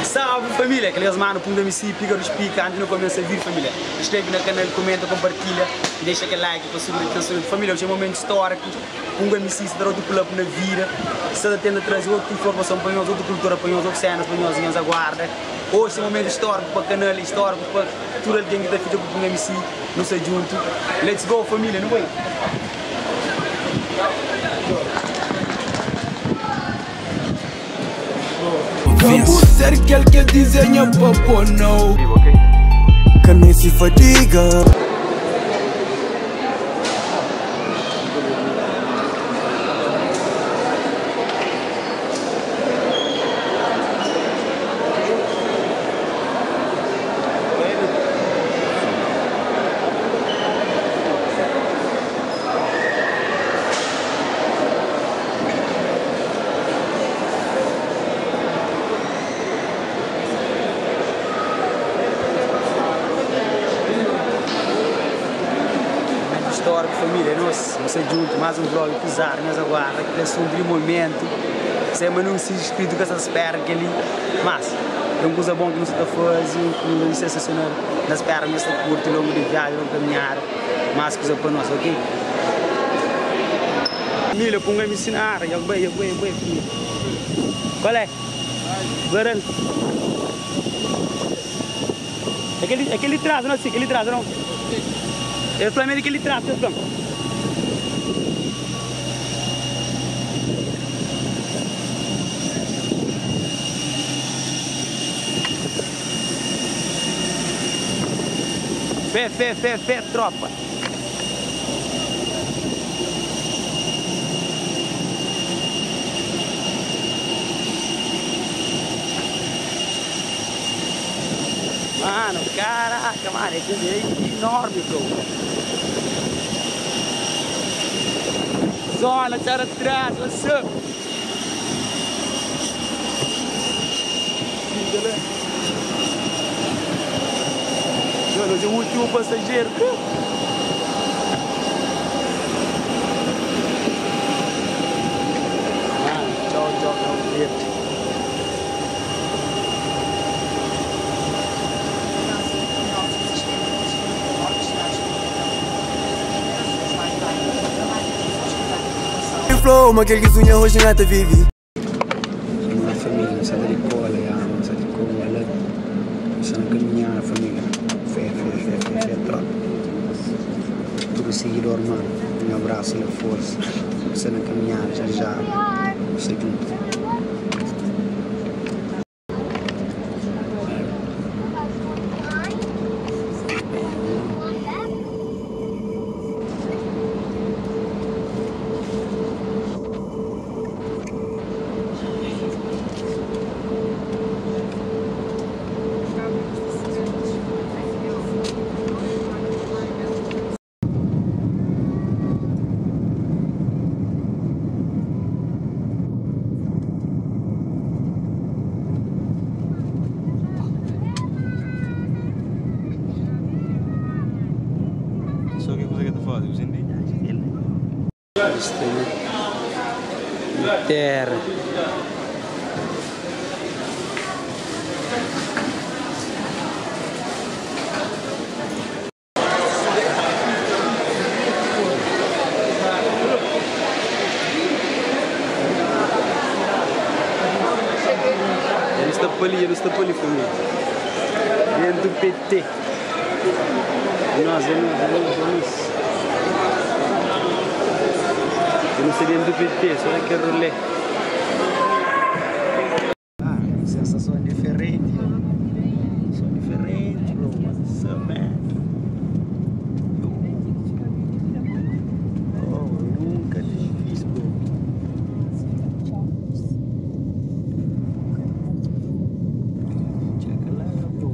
Salve família, kel nhos manu Punga MC, Pica dos Pica. Antes nu começa vídeo família, inscreve na canal, comenta, compartilha e deixa aquele like pa subi na família. Hoje é um momento histórico. Punga MC sta da otu pull up na vida, sta ta tenta traze otu informason pa nhos, otu kultura pa nhos, otu senas pa nhos, nhos aguarda. Oji é momentu istóriku pa kanal, istóriku pa tudu algen ki ta fika ku Punga MC. Nu sta djuntu. Let's go família, nu bai! Ka bu ser kel ke dizenha pa bo nau. Ka meste fadiga. Momento histórico, família, nós, você junto, mais um vlog pisar, nós aguarda, aquele assunto de momento, sem mas não se inscrito que essa espera que ali, mas é uma coisa bom que nós está fazendo, um coisa sensacional, nós espera, nós está curto, longo de viagem, longo caminhada, mais coisa para nós, ok? Família, punga me ensinar, eu bem, eu bem, eu bem, família. Qual é? Barão. Aquele, aquele traz, não, assim, aquele traz, não. Eu falei aquele traz, eu falei. Fé, fé, fé, fé, tropa. Mano, caraca, mano, é enorme, bro. Zona, tchau atrás, what's up? Mano, hoje é o último passageiro. Mano, tchau, tchau, tchau, verde. Flow, ma kel ki sunha hoje nata vive. Uma família, sai de cola, já, sai de cola. Está na caminhada, família. Fé, fé, fé, fé, fé, tropa. Tudo seguidor, mano. Um abraço e força. Você na caminhada, já já. Você junto. Só que coisa que tu faz, eu entendi. Terra. Ele está ali, ele está ali, família. Dentro do PT. Nós, é nós, é nós, é nós. Eu não sei dentro do PT, só naquele rolê. Ah, sensação diferente. São diferente, bro. What's up, man? Oh, nunca fiz, bro. Checa lá, bro.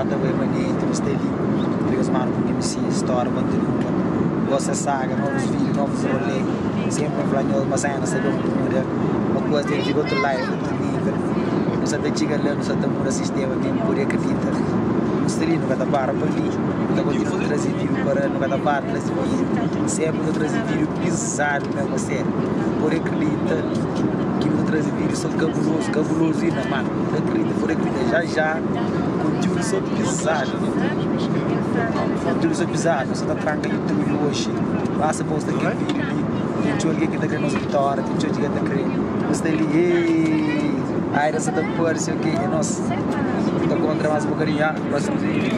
ba ta bai manenti, nu sta li Rios Manu ku MC, stória kontinua Gosi é saga, novus vídiu, novus rolê Senpri N fla nhos ma séna sta ben muda Ma kuas dja fika otu life, otu nível Nu sa ta txiga la, nu sa ta muda sistéma Ken pode akredita Nu sta li, nu ka ta para pa li Nu ta kontinua ta traze vídiu pa la Nu ka ta para traze vídiu Senpri nu ta traze vídiu pizadu mésmu, sériu Pode akredita ki nu ta traze vídiu so kabulozu, kabulozu inda Manu, pode akredita, pode akredita Já já, kontiúdu so pizadu Kontiúdu so pizadu Nu sa ta tranka YouTube oxi Basta posta kel vídiu li Ten txeu algen ki ta kre nos vitória Ten txeu algen ki ta kre Nu sta li, eii Aida sa ta parse, ok, é nos Nu ta kontra más un bokadinhu, ah, prósimu vídiu.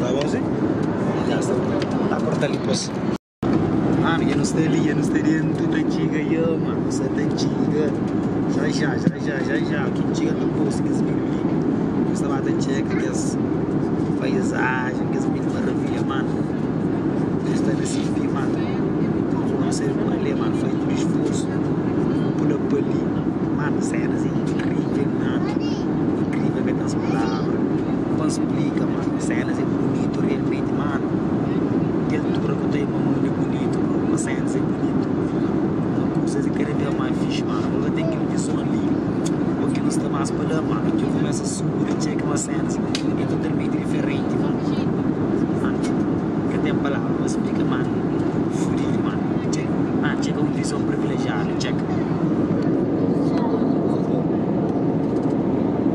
Sta bon si? Ya sta ta korta li pos. Mano, dja nu sta li, dja nu sta dentu ta txiga yo, mano, nu sta ta txiga. Já já, já já, já já, ki txiga ta posta kes vídeo li. Nu sta ba ta txeka kes paizajen, kes mil maravilha, mano. Nu sta na sibi, mano. Nton, nu sai pa li, mano, fai tudu isforsu, pula pa li, mano, senas é inkrivel, mano, inkrivel ka ten palavra pa N splika, mano, senas é bunitu realmenti, mano, di altura ku ta ima mundu é bunitu, bro, ma senas é bunitu, ma kuzas é kada bes más fixi, mano, bo ka ten kel vizon li, o ki nu sta más pa la, mano, ki kumesa subi, txeka ma senas é totalmenti diferenti, mano, mano, ka ten palavra pa splika, mano. Fudidu mano Txeka ah txeka un vizon privilejiadu Txeka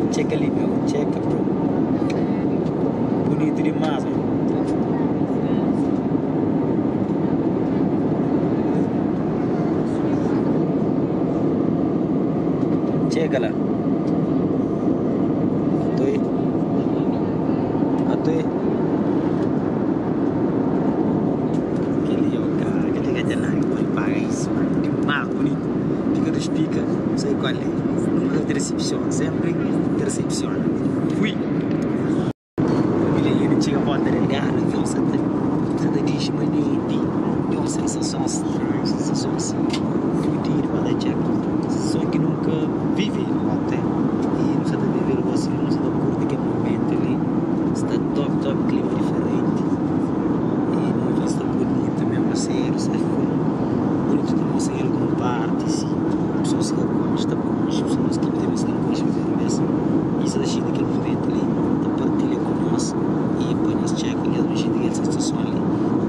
Txeka li meu Txeka bro Bunitu dimas mano Txeka la Atoi Atoi. Kel-li é o kara, kel-li ka ten nada ki pode paga isu. Dimas bunitu, fika ta xplika, bu sabe kual é. Nunka ka ta disepsiona, senpri ta disepsiona. Fui! Família N txiga Ponta Delgada, avion sa ta sa ta dixi manenti, di un sensason stranhu, sensason asin fudidu pa ta txeka, sensason ki nunka vive ote i nu sa ta vive-l gosi li, nu sa ta kurti kel momentu li. Sta top top clima diferente e un vista bonito mesmo a sério sta bonito ta mostra em algum parte si pessoas ki ka konxe ta konxe pessoas ki ta meste konxe primeira vez e sta ta xinti kel momento li ta partilha ku nos e pa nos txeka kes nu xinti kel sensason li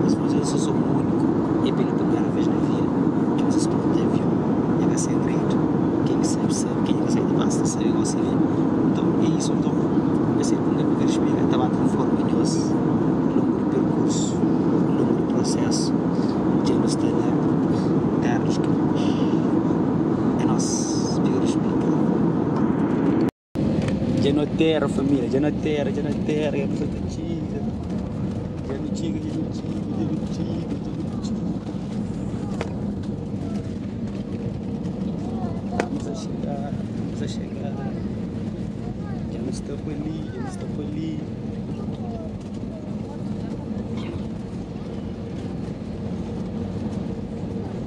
es un sensason único e pela primeira vez na vida ki nos sport avion e ka segredo ken ki sabe sabe ken ki ka sabe basta sabe gosi li nton é isu nton. Nhos sabe kuma ki bu ta ta ba transforma nhos longu di perkursu, longu di prosesu dja nu sta na tera dos kaminhus. É nos, spiga di spiga. Dja no tera familia, dja no tera, dja no tera, dja nu sa ta txiga, dja nu txiga, dja nu txiga, dja nu txiga, dja nu txiga. Estamos a chegar, estamos a chegar. Dja nu sta pa li, dja nu sta pa li.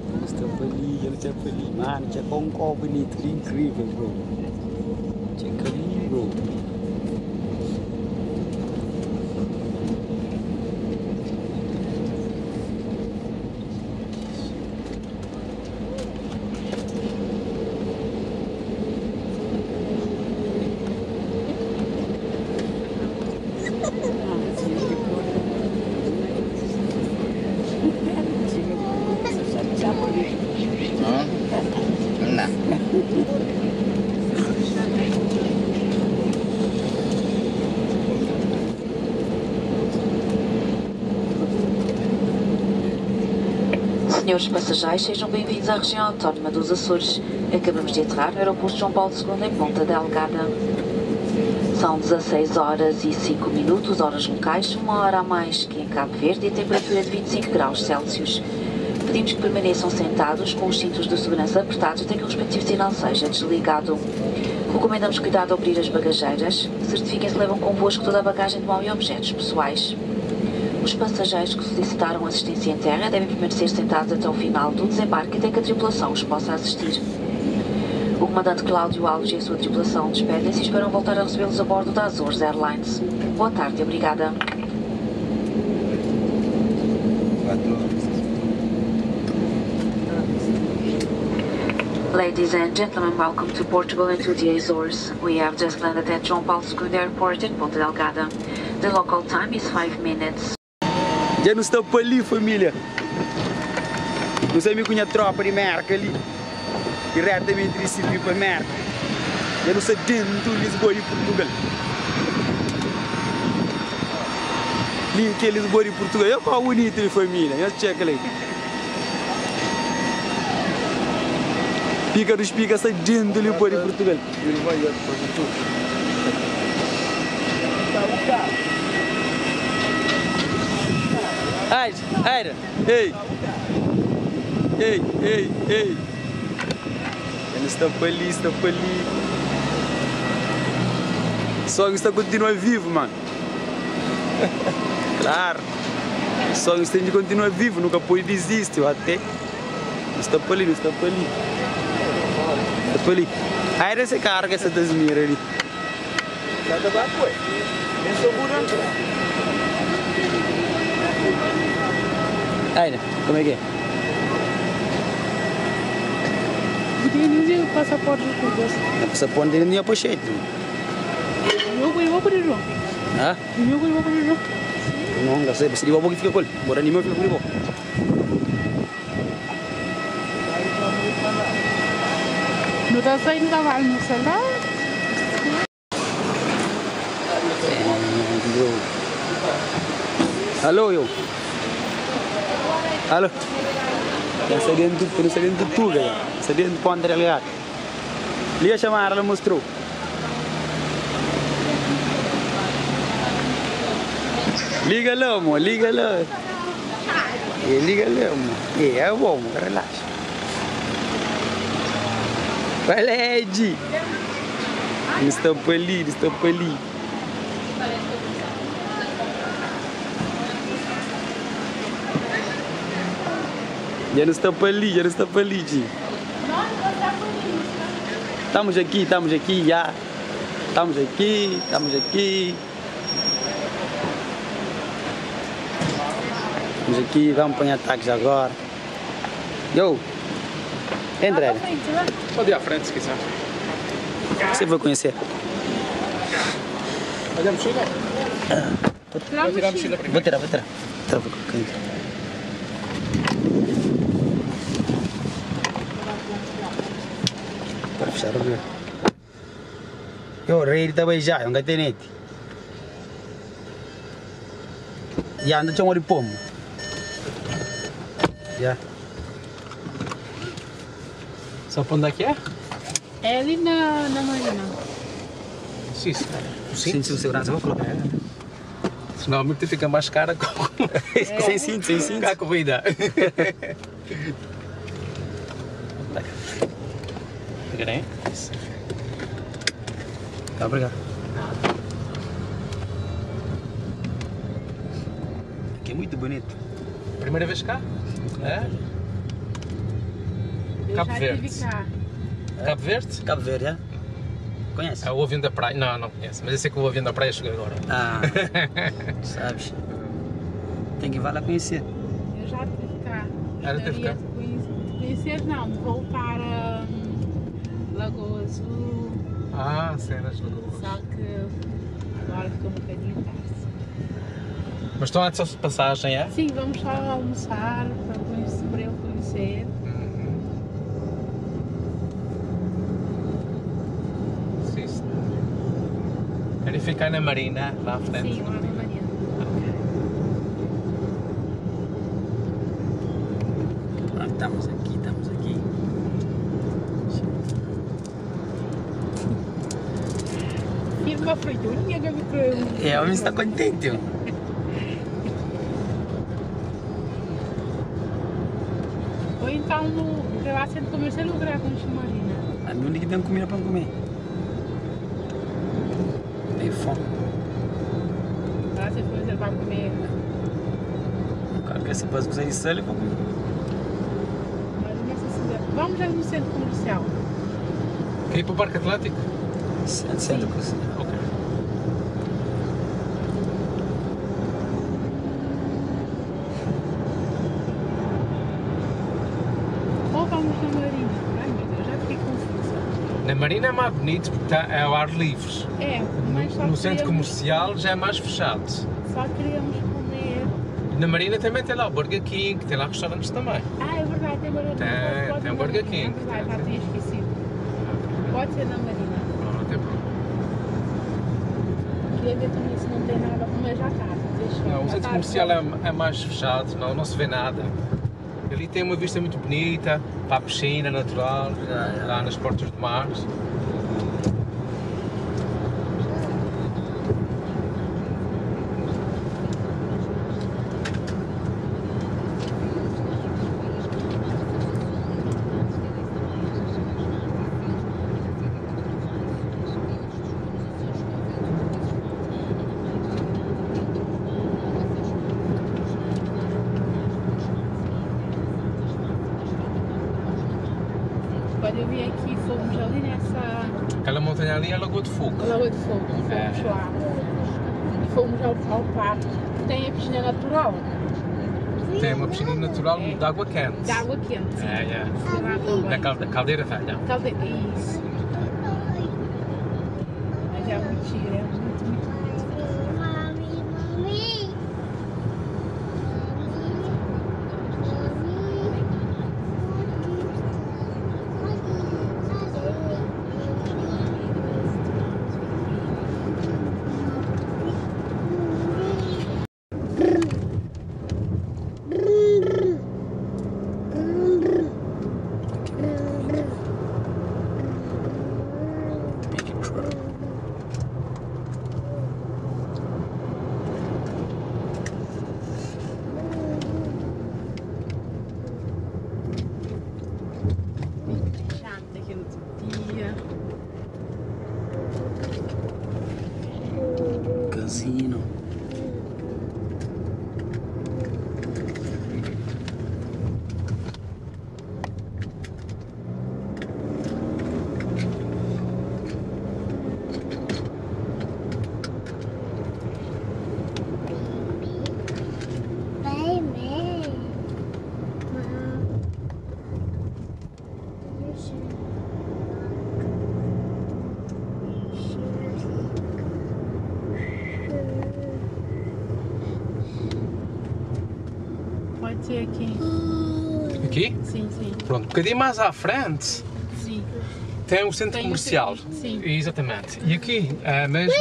Dja nu sta pa li, dja nu sta pa li. Mano, txeka un kau bunitu li, inkrivel bro. Txeka li bro. Senhores passageiros, sejam bem-vindos à região autónoma dos Açores. Acabamos de aterrar no aeroporto João Paulo II, em Ponta Delgada. São 16 horas e 5 minutos, horas locais, uma hora a mais que em Cabo Verde e a temperatura de 25 graus Celsius. Pedimos que permaneçam sentados com os cintos de segurança apertados até que o respectivo sinal seja desligado. Recomendamos cuidado ao abrir as bagageiras. Certifiquem se levam convosco toda a bagagem de mão e objetos pessoais. Os passageiros que solicitaram assistência em terra devem permanecer sentados até o final do desembarque até que a tripulação os possa assistir. O comandante Cláudio Alves e a sua tripulação despedem-se e esperam voltar a recebê-los a bordo da Azores Airlines. Boa tarde e obrigada. Ladies and gentlemen, welcome to Portugal and to the Azores. We have just landed at João Paulo II Airport in Ponta Delgada. The local time is 5 minutes. Dja nu sta pa li família. Nu sta mi ku nha tropa di Merka li. Diretamenti di CV pa Merka. Dja nu sta dentu Lisboa di Portugal. Li ki é Lisboa di Portugal. Olha kau bunitu li família. Nhos txeka li. Pika dos pika sta dentu Lisboa di Portugal. Ai, ai, ei, ei, ei, ei. Ele está pa ali, está pa ali. Sonho está continua vivo, mano. Claro. O sonho tem de continuar vivo, nunca pode desistir, até. Não está pa ali, não está pa ali. Está pa ali. Aí esse carro que essa tasmira ali. Aí, como é que é? Tem passaporte com você. Não, passaporte não é pochete. Eu vou por isso. Hã? Eu vou por isso. Não, não sei, se ele vai fica com ele. Bora nem meu fica com ele. Não tá saindo da almoçar lá? Alô, eu. Alô. Não sei dentro, não sei dentro tu, cara. Não sei dentro Ponta Delgada. Liga chamar, ela mostrou. Liga lá, amor, liga lá. E liga lá, amor. E é bom, amor, relaxa. Qual é, Ed? Eles estão por ali, eles estão por ali. Já não está por ali, já não está por ali, Gi. Estamos aqui, já. Estamos aqui, estamos aqui. Estamos aqui, vamos apanhar táxi agora. Yo! Entra, Ed. Pode ir à frente se quiser. Você vai conhecer. Olha a mochila. Vou tirar a mochila primeiro. Vou tirar, vou tirar. Vou tirar. Para fechar o meu. Yo, rei está bem já, é um gatinete. Já anda chama de pomo. Já. Só para onde é que é? É ali na Marina. Sim, sim. Cinto de segurança, vou colocar. Senão a multa fica mais cara com... Sem cinto, sem cinto. Com a corrida. Fica Isso. Tá, obrigado. Aqui é muito bonito. Primeira vez cá? É? Eu Cabo já Verde. estive cá. Cabo Verde? Cabo Verde, é? Conhece? Ah, o avião da praia. Não, não conheço. Mas eu sei que o avião da praia chegou agora. Ah, sabes. Tem que ir lá conhecer. Eu já estive cá. Ah, já esteve cá? De conhecer, não, de voltar a Lagoa Azul. Ah, cenas Lagoa. Só que agora ficou um bocadinho tarde. Mas estão antes de passagem, é? Sim, vamos só almoçar para, conhecer, para eu conhecer. Uhum. Sim, senhor. Querem ficar na Marina, lá à frente? Sim, lá na Marina. Ok. Ah, estamos aqui, estamos aqui. Firma Uma friturinha que eu É, homem está contente. Ou então no que vai centro comercial lugar com marina. A mim onde que tem comida para comer? Tem fome. Lá centro comercial para comer. Claro que se pode cozinhar isso ali para comer. Mas necessidade. Vamos já no centro comercial. Quer ir para o Parque Atlântico? Centro comercial. Ok. Ou vamos na Marina. Ai meu Deus, já fiquei confusa. Na Marina é mais bonito porque tá, é ao ar livre. É, mas só No centro queríamos- comercial já é mais fechado. Só queríamos comer. Na Marina também tem lá o Burger King, tem lá restaurantes também. Ah, é verdade, tem Burger King. Tem, Pode- tem pode o Burger na Marina, King, É verdade, tem, já tem. tinha esquecido. Pode ser na Marina. Não, não tem problema. Queria ver também se não tem nada, mas já está, deixa. Não, o já centro tá comercial é mais fechado, não se vê nada. Ali tem uma vista muito bonita, para a piscina natural, lá nas portas do mar. Quando eu vim aqui, fomos ali nessa Aquela montanha ali é a Lagoa de Fogo. Lagoa de Fogo, fomos É. lá. E fomos ao parque. Tem a piscina natural Tem uma piscina natural de água quente. de água quente. Sim. É, é. Fui lá também. Na caldeira velha. Caldeira, isso. Mas é muito giro, é muito, muito bonito. Mami, mami. Tem que buscar. Chato daquele outro dia. Casino. Baby. Pode ser aqui. Aqui? Sim, sim. Pronto, um bocadinho mais à frente Sim. tem o centro Tem o comercial. centro, sim. Exatamente. E aqui é mesmo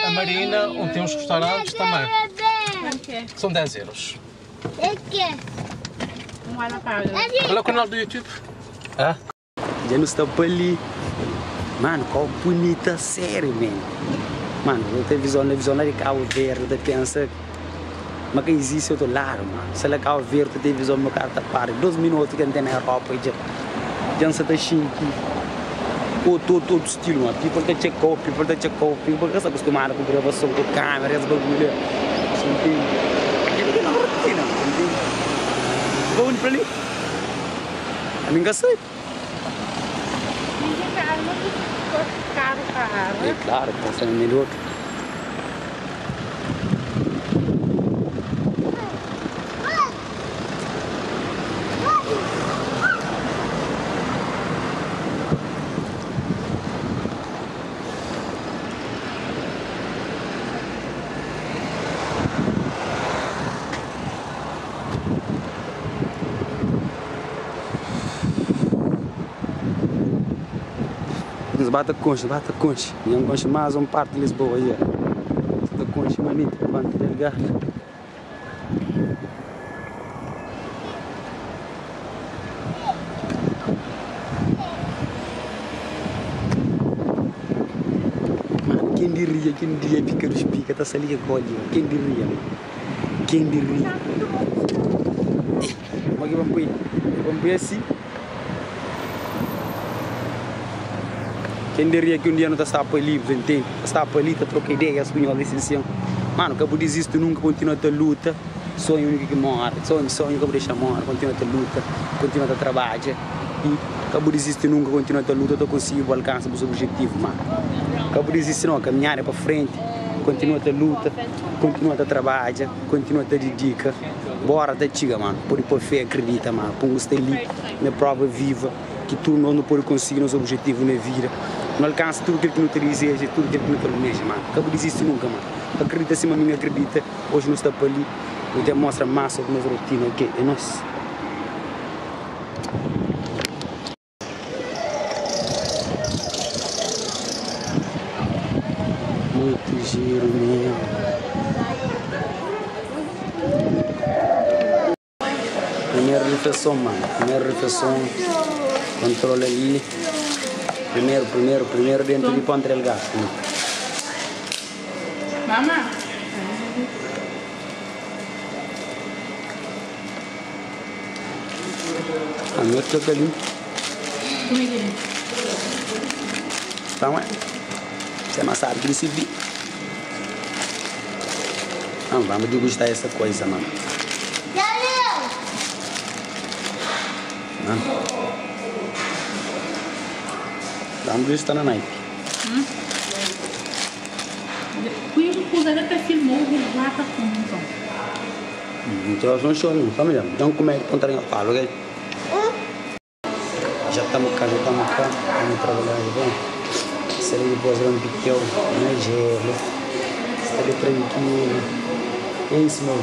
a Marina, onde tem uns restaurantes também. Quanto é? São 10 euros. Não vai lá paga. Qual é o canal do YouTube? Ah? Já não está para ali. Mano, qual bonita série, man. Mano, eu tenho visão, na visão de Cabo Verde, eu pensa, mas que existe outro lado, mano. Se lá Cabo Verde, tem visão, meu cara tá para. 2 minutos que não tem na Europa, e já não está chique. Outro estilo, mano. People tá check out, people tá check out, people tá acostumado com gravação, com câmera, esse bagulho. Você entende? Aquilo que não é rotina, entende? Vamos para ali. A mim sei. Ninguém carro, não carro, carro. É claro, passa no melhor. Nos bate a concha, bate a concha. E um concha mais um parte de Lisboa aí. Da concha manito, quanto lugar. Mano, quem diria diria ki un dia Pika dos Pika ta sa li ke koli ma Ken diria ma Ken diria Mo ki ban pui Ban pui asi Ken diria ki un dia nu ta sta pa li bu ta intende Ta sta pa li ta troka ideias ku nhos lisensian Mano ka bu disisti nunka kontinua ta luta Sonhu é uniku ki mori Sonhu sonhu ka bu dexa mori Kontinua ta luta Kontinua ta trabadja I ka bu disisti nunka Kontinua ta luta ta konsigi bu alkansa bus objetivu Ma ka bu disisti nau Kaminhada é pa frenti Kontinua ta luta Kontinua ta trabadja Kontinua ta didika Bora ta txiga mano Pode poi fé akredita ma Pungu sta li Na prova viva Ki tudu nos nu pode konsigi nos objetivu na vida Nu alkansa tudu kel ki nu ta dizeja Tudu kel ki nu ta almeja mano Ka bu disisti nunka mano Akredita sima mi N akredita Oji nu sta pa li Nu ten mostra más sobri nos rotina ok é nos. Muito giro mesmo. Primeiro refeição, mano. Primeiro refeição. Controla ali. Primeiro, primeiro, primeiro dentro de Ponta Delgada. Mama. A meu toca ali. Como é que é? Então é. Você mais sabe que se vi. Não, vamos degustar essa coisa, mano. Mano. Vamos degustar na naipe. Hum? Então, são show, família. Então, como é que contar em falo, ok? Já estamos cá, já estamos cá. Vamos trabalhar, bem. Será depois um piqueu na gelo. Está ali tranquilo. É isso, meu.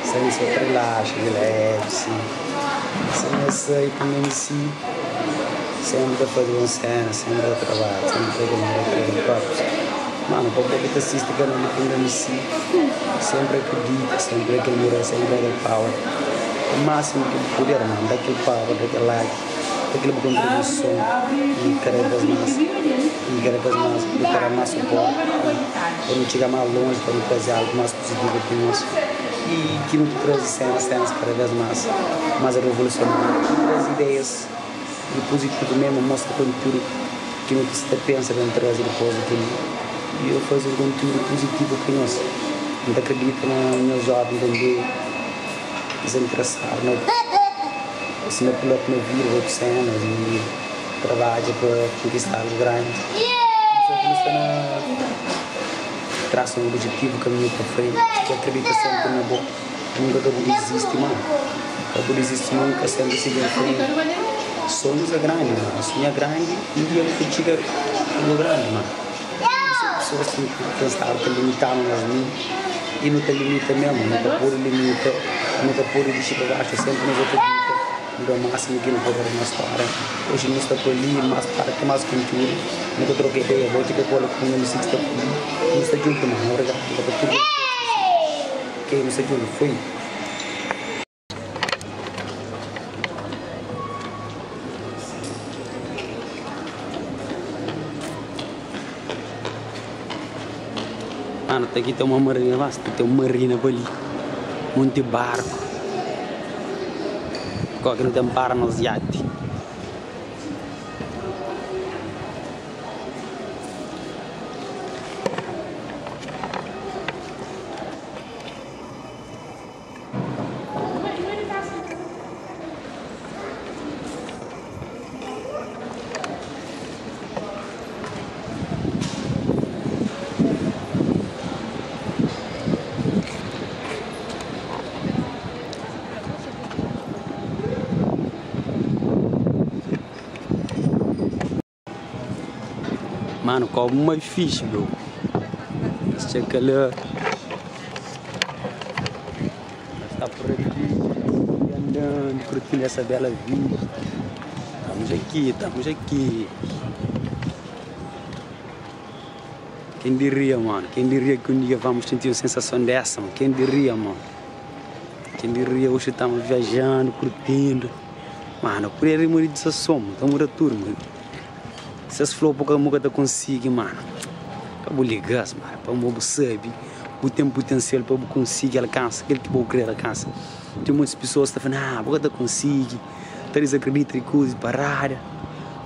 Sai só relaxa, relaxe. Sem sair para MC. Sempre a fazer uma cena, sempre a trabalhar, sempre a ganhar, próprios. Mano, para o povo que assiste canal do Punga MC, sempre acredita, sempre aquele moral, sempre aquele power. O máximo que puder, mano, dá aquele power, dá aquele like, dá aquela contribuição e cada vez mais, e cada vez mais, procurar mais suporte, para não chegar mais longe, para não trazer algo mais positivo para nós. E que não traz cenas, cenas cada vez mais, mais revolucionárias, que traz ideias e positivo mesmo, mostra conteúdo que não se pensa em trazer depois daquele. E eu faço um conteúdo positivo para nós. Não acredito na meus jovens também, desinteressar, não. Assim, eu pulo na vida, outras cenas e trabalho para conquistar os grandes. Só que está na traça um objetivo, caminho para frente, que acredita sempre na boa. Nunca que eu desiste, mano. Eu desiste nunca, sempre sigo em frente. Sonhos é grande, mano. Sonho é grande e um dia você chega no grande, mano. Pessoas têm que pensar que limitar nas mim e não te limita mesmo, não te pode limita, não te pode deixar para baixo, sempre nos acredita no máximo que não pode na história. Hoje não está por ali, mas para que mais conteúdo, não te troca ideia, vou te que cola com o MC que está por ali, não está junto, mano, obrigado, está tudo. Ok, não está junto, foi. Mano, tá aqui tem uma marina lá, tem uma marina por ali. Monte barco. Qual que não tem para nos iate. Mano, como uma fixe, bro. Este calor. Está por aqui, andando, curtindo essa bela vista. Estamos aqui, estamos aqui. Quem diria, mano? Quem diria que um dia vamos sentir uma sensação dessa, mano? Quem diria, mano? Quem diria hoje estamos viajando, curtindo. Mano, por aí monetização, mano. Estamos da turma. Essas flores pouca nunca te consegue, mano. Ka bu liga-s, mano, pamodi bu sabe bu ten putensial pa bu konsigi alkansa kel ki bu kre alkansa. Ten montis pesoas ta fla, nah, bu ka ta konsigi, ta dizakredita di kuzas, parada.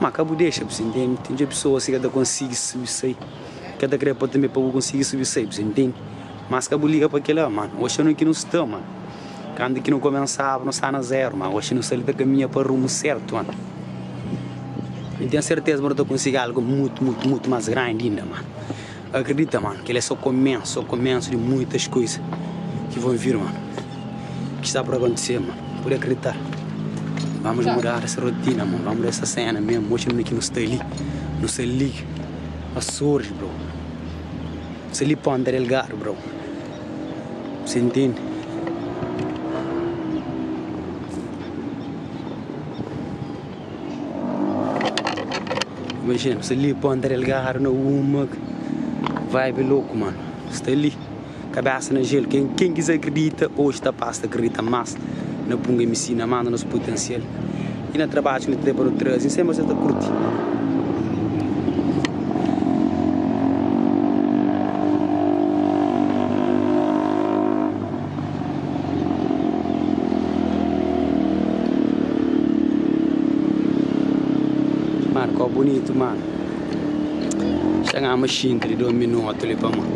Ma ka bu dexa, bu ntende? Ten txeu pesoas ki ka ta konsigi subi sai, ka ta kre pa tanbe pa bu konsigi subi sai, bu ntende? Mas ka bu liga pa kila, mano. Oxi é ki nu sta, mano. Kantu ki nu kumesaba nu sta na zeru, ma oxi nu sta li ta kaminha pa rumu sertu, mano. N ten serteza ma nu ta konsigi algu mutu, mutu, mutu más grandi inda, mano. Akredita, mano, kel-li é sô komésu, sô komésu di muitas kuza ki vão vir, mano. Ki sta por akontise, mano. Pode akredita. Vamos mudar essa rotina, mano. Vamos mudar essa sena mesmo. Oxi nu ki nu sta li, nu sta li Açores, bro. Nu sta li Ponta Delgado, bro. Você entende? Imagina, sta li Ponta Delgado na uma vibe louco, mano. Sta li, cabeça na gelo. Quem, quem quiser acredita, hoje ta passa acredita mais na Punga MC, na manda nosso potencial e na trabalho que tem para trazer. Sempre você tá curtir. Mano, qual bonito, mano. Chega uma xinta de 2 minutos ali para mano.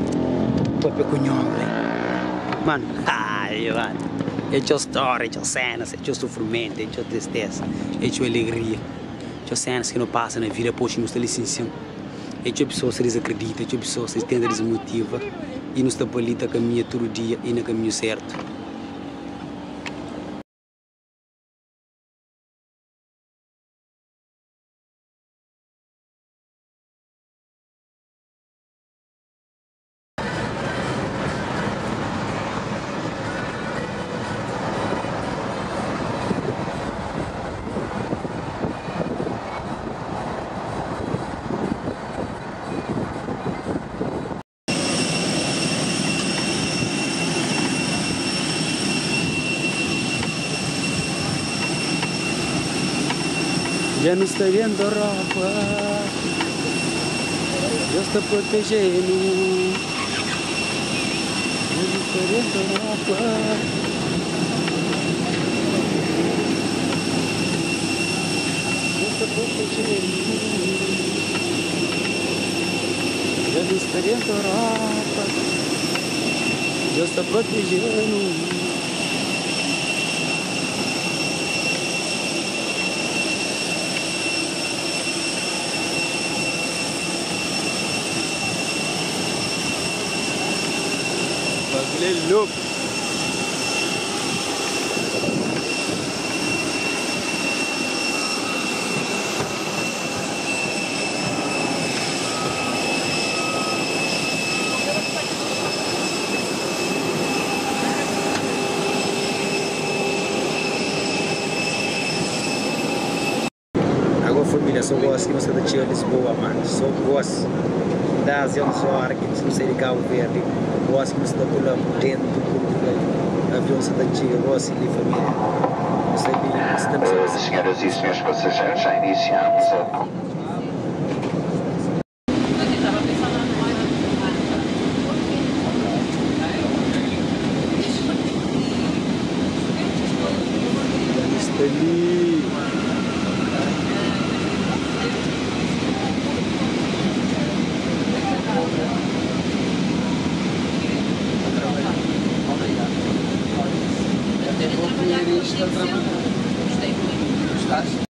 Papia com nhombre. Mano, ai, mano. É teu história, é teu cenas, é teu sofrimento, é teu tristeza, é teu alegria. É teu cenas que não passa na vida, poxa, não está ali sim. É teu pessoa se desacredita, é teu pessoa se tenta desmotiva e não está ali, tá caminha todo dia e no caminho certo. Já não está vendo roupa, Deus está protegendo. Já não está vendo roupa. Deus está protegendo. Já não está vendo roupa. Deus está protegendo. Bagulho é louco. Agora família, só gosto que você tá a Lisboa, mano. Só gosto. Das 11 horas que você não sai de Cabo Verde. Gosto que você tá pulando dentro do Portugal. Avião você tá chega, gosto de família. Você tá Senhoras e senhores passageiros, já iniciamos a Está ali. Até vou comer isto a trabalhar. Gostei muito. Gostaste?